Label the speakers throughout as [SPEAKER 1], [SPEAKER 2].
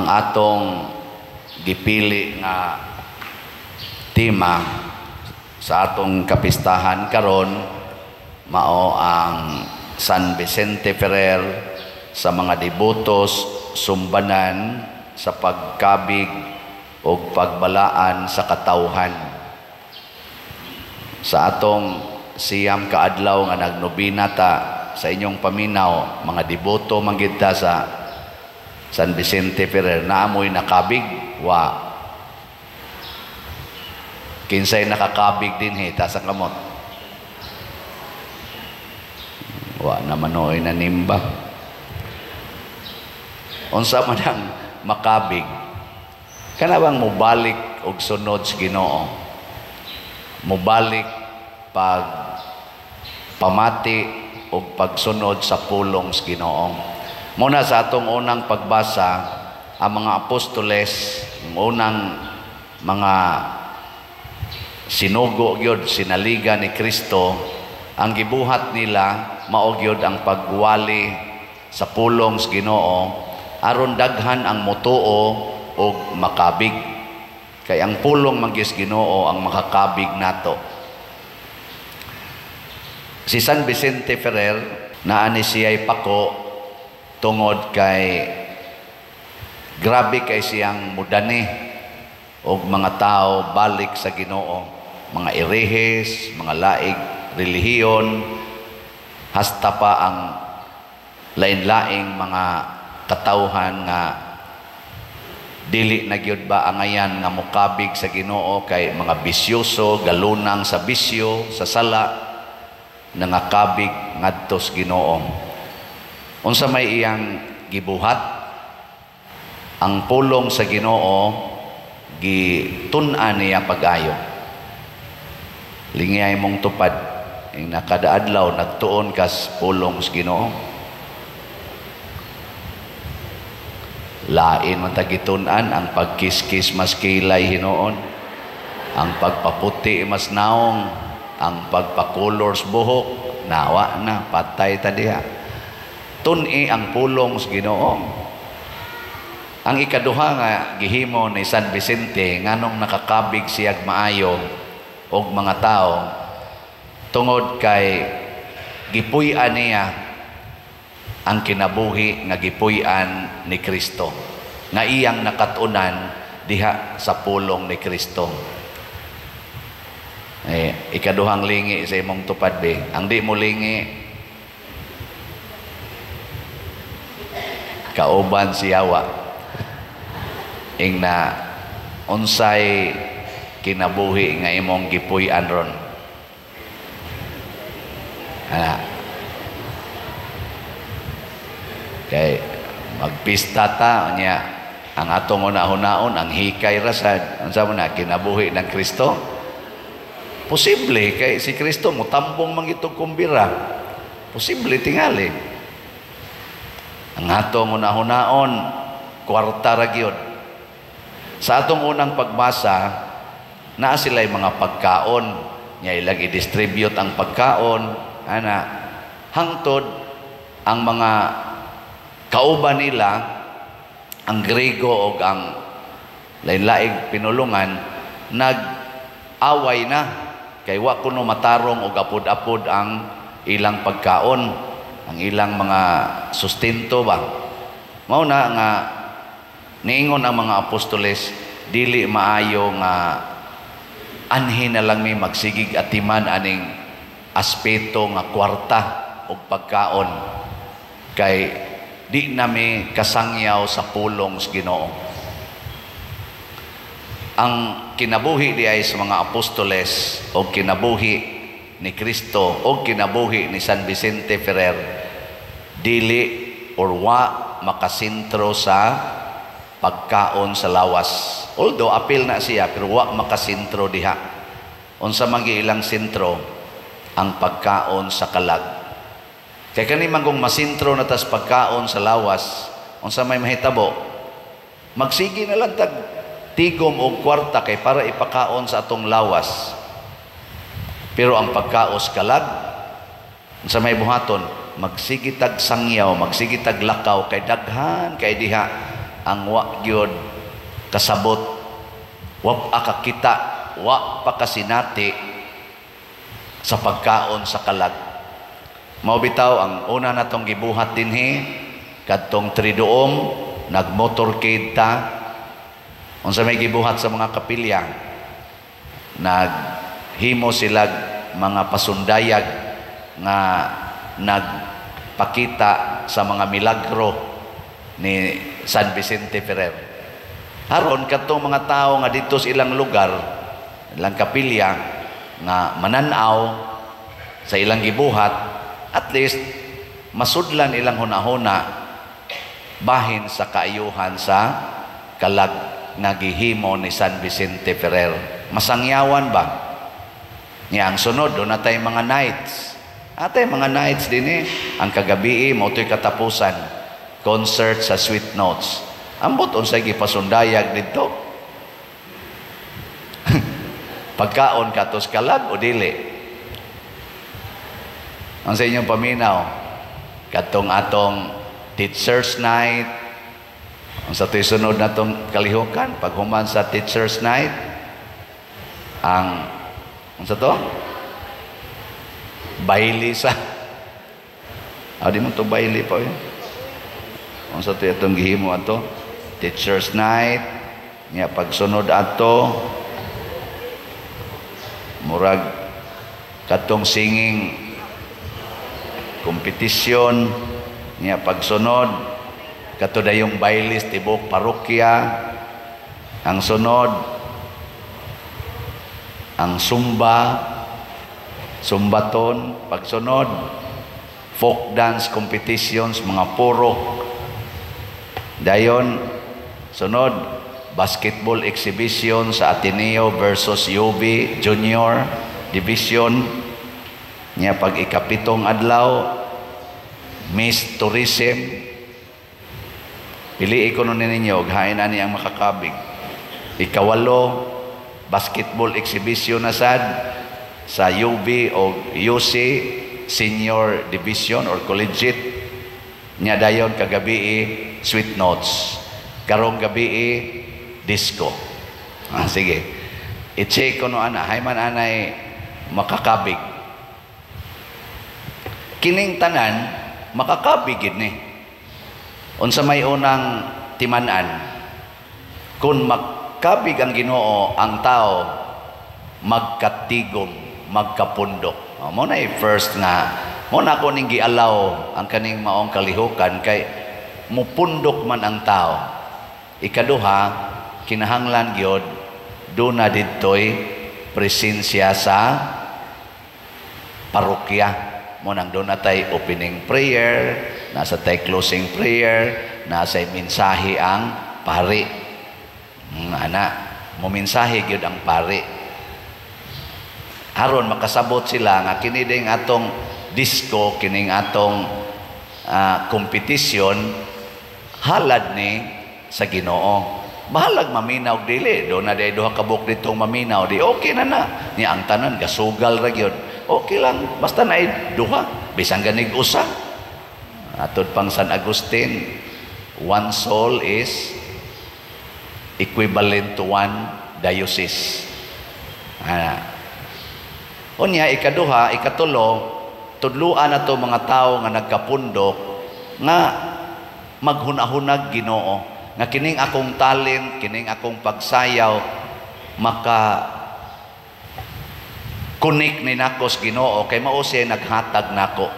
[SPEAKER 1] Atong gipili nga tema sa atong kapistahan karon mao ang San Vicente Ferrer sa mga debotos, sumbanan sa pagkabig o pagbalaan sa katawhan. Sa atong 9 ka adlaw nga nagnobina ta, sa inyong paminaw, mga deboto man gid ta sa San Vicente Ferrer, naamoy nakabig? Wa. Kinsay nakakabig dinhi? Taas ang kamot. Wa naman oy nanimba. Unsa man ang makabig? Kana bang mobalik og sunod sa Ginoo? Mobalik pag pamati og pagsunod sa pulong sa Ginoo. Muna sa atong unang pagbasa, ang mga apostoles, ang unang mga sinugo gyud, sinaliga ni Kristo, ang gibuhat nila mao gyud ang pagwali sa pulong sa Ginoo aron daghan ang motuo og makabig. Kay ang pulong man gyud sa Ginoo ang makakabig nato. Si San Vicente Ferrer, naa ni siya'y pako tungod kay grabe kay siyang mudani og mga tao balik sa Ginoo, mga erehes, mga laig relihiyon, hasta pa ang lain-laing mga katawhan nga dili na gyud ba angayan nga mokabig sa Ginoo kay mga bisyoso, galunang sa bisyo, sa sala, nangakabig ngadto sa Ginoo. Unsa may iyang gibuhat? Ang pulong sa Ginoo gitun-an niya pag-ayo. Lingiyay mong tupad ing nakadaadlaw nagtuon kas pulong sa Ginoo. Lain man ta gitun-an ang pagkiskis mas kilay hinuon, ang pagpaputi mas naong, ang pagpakulor sa buhok nawa na patay ta diha. Tun-i ang pulong sa Ginoo. Ang ikaduha nga gihimo ni San Vicente nganong nakakabig siyag maayo og mga tao, tungod kay gipuy-an niya ang kinabuhi nga gipuy-an ni Kristo, nga iyang nakat-unan diha sa pulong ni Kristo. Ikaduhang lingi sa imong tupad be. Ang di mo lingi, kauban siyawa. Ing na unsay kinabuhi nga imong gipuy-an ron. Ana. Kay magpista ta nya ang atong una-hunaon ang hikay rasad. Unsa man na kinabuhi ng Kristo? Posible kay si Kristo motambong man gitog kumbira. Posible tingali. Ang atong una-hunaon kwarta ra gyud. Sa atong unang pagbasa, naa sila'y mga pagkaon. Nya ilang i-distribute ang pagkaon, ana, hangtod ang mga kauban nila, ang Grego og ang lain-laing pinulungan, nag-away na kay wa kuno matarong og apod-apod ang ilang pagkaon, ang ilang mga sustento ba. Mao na nga niingon ang mga apostoles, dili maayo nga anhi na lang mi magsigig atiman aning aspeto nga kwarta og pagkaon kay di nami kasangyaw sa pulong sa Ginoo. Ang kinabuhi di ay sa mga apostoles o kinabuhi ni Kristo o kinabuhi ni San Vicente Ferrer dili or wa makasentro sa pagkaon sa lawas. Although apil na siya, pero wa makasentro diha. Unsa man gi ilang sentro? Ang pagkaon sa kalag. Kay kani man kung masentro na tas pagkaon sa lawas, unsa may mahitabo? Magsige na lang tag tigom og kwarta kay para ipakaon sa atong lawas. Pero ang pagkaos kalag, unsa may buhaton? Magsige tag sangyaw, magsige tag lakaw kay daghan kay diha ang wa gyud kasabot, wa pa kakita, wa pa kasinati sa pagkaon sa kalag. Mao bitaw ang una natong gibuhat dinhi kadtong Triduum, nagmotorcade ta. Unsa may gibuhat sa mga kapilya? Naghimo sila mga pasundayag nga nagpakita sa mga milagro ni San Vicente Ferrer. Aron kadtong mga tao nga dito sa ilang lugar, ilang kapilya nga mananaw sa ilang gibuhat, at least masudlan ilang hunahuna bahin sa kaayuhan sa kalag nga gihimo ni San Vicente Ferrer. Masangyawan ba? Niya ang sunod, doon na tayo mga nights. Atay mga nights din eh. Ang kagabii, mao to'y katapusan. Concert sa Sweet Notes. Ambot unsay gipasundayag didto. Pagkaon katos kalag o dili? Ang sa inyong paminaw, katong atong Teachers Night, ang sa to'y sunod na tong kalihukan, paghuman sa Teachers Night, ang sa to? Baili sa. Ah, di mo to baili pa eh. Ang sa to itong gihimo ato, Teachers Night, niya pagsunod ato, murag katong singing competition, niya pagsunod kato dayong bailis tibok parokya, ang sunod ang Zumba, Zumbaton, pagsunod folk dance competitions, mga purok, dayon sunod basketball exhibition sa Ateneo versus UB Junior Division, niya pag ikapitong adlaw Miss Tourism. Pili ko nun ninyo og hain ani ang makakabig. Ikawalo, basketball exhibition na sad sa UB o UC Senior Division or Collegiate. Nya dayon kagabi Sweet Notes, karong gabi disco. Ah, sige, i-check ko no ana hay man anay makakabig. Kining tanan makakabig gid ni. Unsa may unang timan-an kung magkabig ang Ginoo, ang tao magkatigom, magkapundok? Oh, mo na first nga mo na ako ning gialaw ang kaning maong kalihukan kay mupundok man ang tao. Ikaduha, kinahanglan gyud duna didtoy presensya sa parokya. Mo nang doon na tay opening prayer, nasa tay closing prayer, nasa mensahe ang pari. Ana, mo mensahe gyud ang pari. Aron makasabot sila nga kini ding atong disco, kining atong competition halad ni sa Ginoo. Bahalag maminaw dili, do na day duha ka buok ditong maminaw, di okay na na. Ni ang tanan gasugal ra gyud. Okay lang, basta naay duha, bisan ganig usa. Atod pang San Agustin, one soul is equivalent to one diocese. Ah. Unya ikaduha, ikatulo, tudluan na to mga tao nga nagkapundok nga maghunahunag Ginoo nga kining akong talent, kining akong pagsayaw maka connect ni nako sa Ginoo kay mao siya naghatag nako.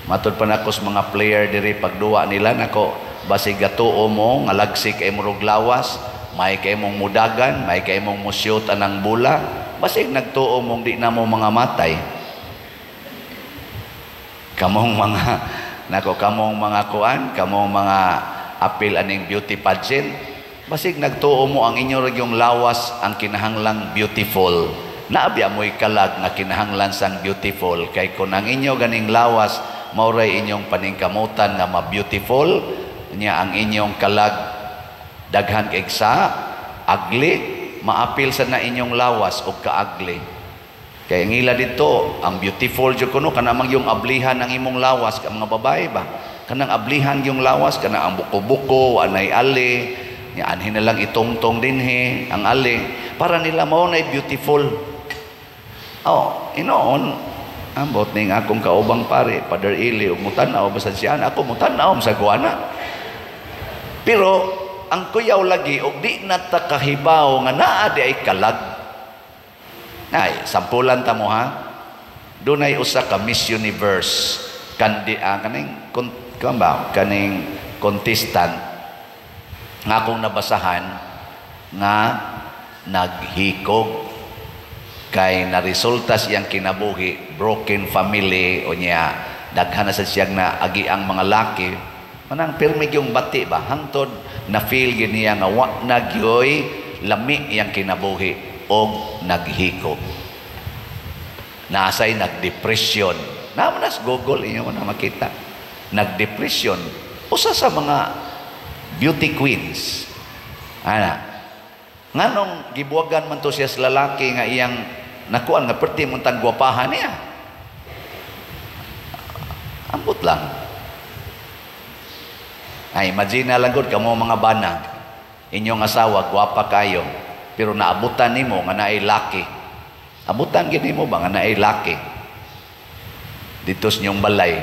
[SPEAKER 1] Matud pa nako sa mga player diri, pagduwa nila nako, basig gatuo mo nga lagsik kay murog lawas, may kay mong mudagan, may kay mong musyot anang bula, basig nagtuo mong di na mo mga matay. Kamong mga nako, kamong mga kuan, kamong mga apil aning beauty pageant, basig nagtuo mo ang inyo ra yung lawas ang kinahanglang beautiful. Naabya mo'y kalag nga kinahanglan sang beautiful kay kun ang inyo ganing lawas mao ray inyong paningkamutan nga ma-beautiful, nya ang inyong kalag daghan kay sa ugly, maapil sa na inyong lawas og kaagli. Kay ang ila dito, ang beautiful jud kuno kana mang yung ablihan ang imong lawas ka mga babae ba. Kanang ablihan yung lawas, kanang ang buko-buko, anay ali, nya anhin na lang itongtong dinhi ang ali para nila mao na beautiful. Oh, inoon ambot ning akong kaubang pare, Father Ili, ug mutan-aw basta siya, ako mutan-aw sa guana. Pero ang kuyaw lagi og di na ta kahibaw nga naa di ay kalag. Ay, sampulan ta mo ha. Dunay usa ka Miss Universe kandi kaning kon, kan ba kaning contestant nga akong nabasahan nga naghikog kay naresulta siyang kinabuhi, broken family, o niya daghan na sa siyang na agi ang mga laki, manang pirmi yung bati ba, hangtod na feel gyud niya nga wa na gyoy lami iyang kinabuhi og naghikog, naasay nagdepression. Naa man na sa Google, inyo man na makita. Nagdepression, usa sa mga beauty queens ana. Nganong gibuwagan man to siya sa lalaki nga iyang nakuan nga perti man tang gwapahan niya? Ambot lang. Ay, imagine na lang gud kamo mga bana, inyong asawa gwapa kayo, pero naabutan nimo nga naay laki. Abutan gid nimo ba nga naay laki dito sa inyong balay?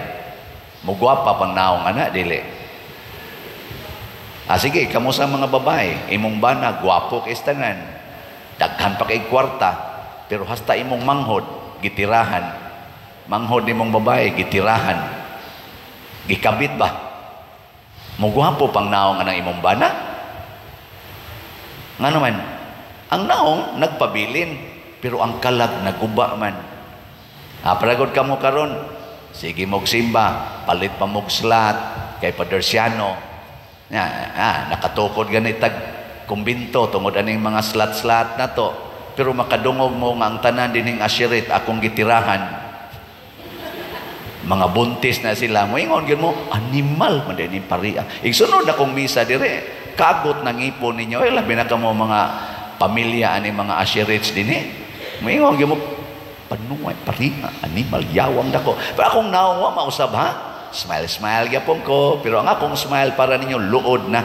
[SPEAKER 1] Mugwapa pang naong ana, dili? Ah, sige, kamo sa mga babae, imong bana gwapo kay tanan, daghan pa kay kwarta, pero hasta imong manghod gitirahan. Manghod nimong babae gitirahan, gikabit ba? Mugwapo pang naong anang imong bana? Ngano man, ang naong nagpabilin, pero ang kalag naguba man. Ah, paragod kamo karon, sige mog simba, palit pa mog slat kay Padersiano. Ya, nakatukod gani tag kumbinto tungod aning mga slat-slat na to. Pero makadungog mo nga ang tanan dining ashirit akong gitirahan. Mga buntis na sila, moingon gyud mo, animal man din paria. Igsunod akong misa dire, kagot ng ipon ninyo, ay labi na kamo mga pamilya ani mga ashirits dinhi. Moingon gyud mo, panuway paria, animal, yawang dako. Pero akong nawa mausab ha. Smile smile gyapon ko, pero ang akong smile para ninyo luod na.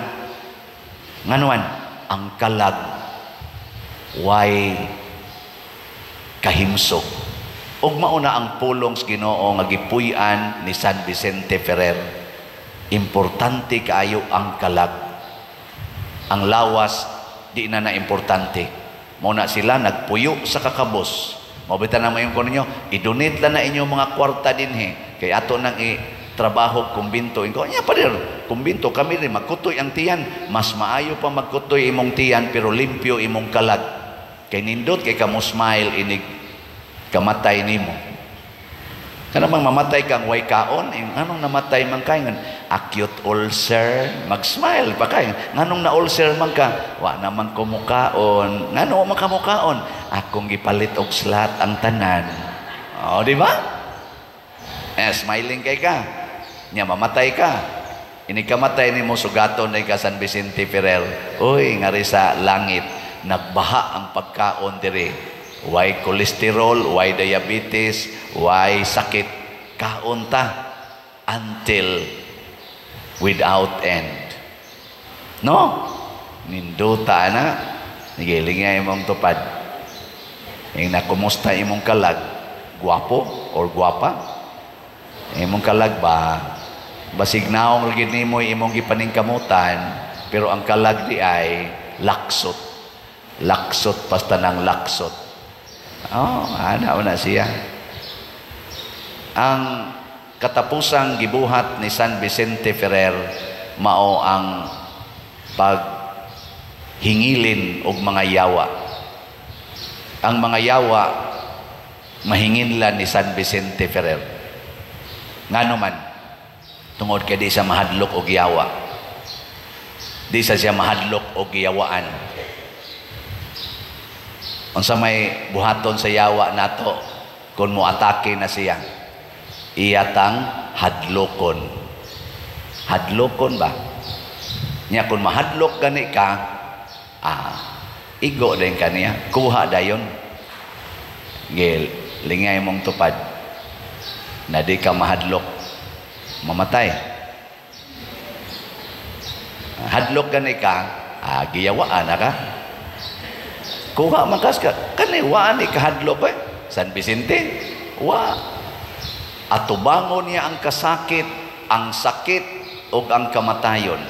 [SPEAKER 1] Nganuan, ang kalag way kahimsog. Ug mauna ang pulong sa Ginoo nga gipuy-an ni San Vicente Ferrer. Importante kaayo ang kalag. Ang lawas di na na importante. Mao na sila nagpuyo sa kakabos. Mao bitaw na mayon ko ninyo, i-donate lang na inyong mga kwarta dinhi kay ato nang i trabaho kumbinto. Ingon nya, "Pader, kumbinto kami rin magkutoy ang tiyan." Mas maayo pa magkutoy imong tiyan pero limpyo imong kalag. Kay nindot kay kamo smile inig kamatay nimo. Kana mang mamatay kang way kaon, eh, anong namatay man kay acute ulcer, mag-smile pa kay. Nganong na ulcer man ka? Wa naman ko mukaon. Ngano man ka mukaon? Akong gipalit og slat ang tanan. Oh, di ba? Eh, smiling kay ka. Nya mamatay ka. Ini kamatay nimo, sugaton na ka San Vicente Ferrer. Uy, ngari sa langit, nagbaha ang pagkaon diri. Way cholesterol, way diabetes, way sakit. Kaon ta until without end. No? Ninduta na. Nigilingay imong tupad. Yung nakumusta imong kalag, guwapo or guwapa? Imong kalag ba? Basig naong ra nimo imong gipaningkamutan, pero ang kalag di ay laksot. Laksot pasta ng laksot. Oh, ana na siya. Ang katapusang gibuhat ni San Vicente Ferrer mao ang paghingilin og mga yawa. Ang mga yawa mahinginlan ni San Vicente Ferrer. Ngano man, tungod kay di siya mahadlok og yawa. Di sa siya mahadlok og yawaan. Unsa may buhaton sa yawa nato kung mo atake na siya? Iyatang hadlokon. Hadlokon ba? Nya kung mahadlok gani ka, igo din kaniya, kuha dayon. Gil, lingay mong tupad. Na di ka mahadlok, mamatay. Hadlok gani ka, giyawaan na ka. Kuha man kas ka, kani wa ni kahadlok eh. San Vicente, wa. Atubangon niya ang kasakit, ang sakit ug ang kamatayon.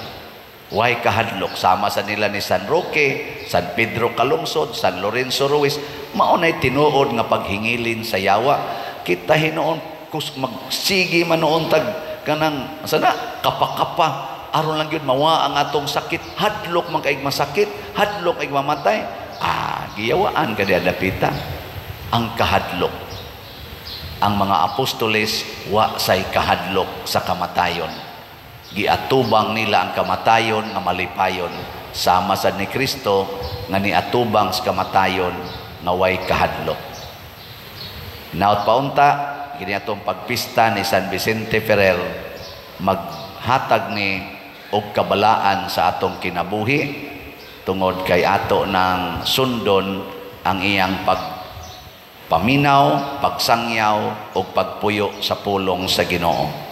[SPEAKER 1] Way kahadlok sama sa nila ni San Roque, San Pedro Calungsod, San Lorenzo Ruiz, mao nay tinuod nga paghingilin sa yawa. Kita hinuon kus magsigi man noon tag kanang sana kapa-kapa aron lang gyud mawa ang atong sakit. Hadlok man kaig masakit, hadlok ay mamatay. Giyawaan ka dapita ang kahadlok. Ang mga apostoles, wa say kahadlok sa kamatayon. Giatubang nila ang kamatayon nga malipayon, sama sad ni Kristo nga niatubang sa kamatayon nga way kahadlok. Naot paunta kini atong pagpista ni San Vicente Ferrer maghatag ni og kabalaan sa atong kinabuhi tungod kay ato nang sundon ang iyang pagpaminaw, pagsangyaw ug pagpuyo sa pulong sa Ginoo.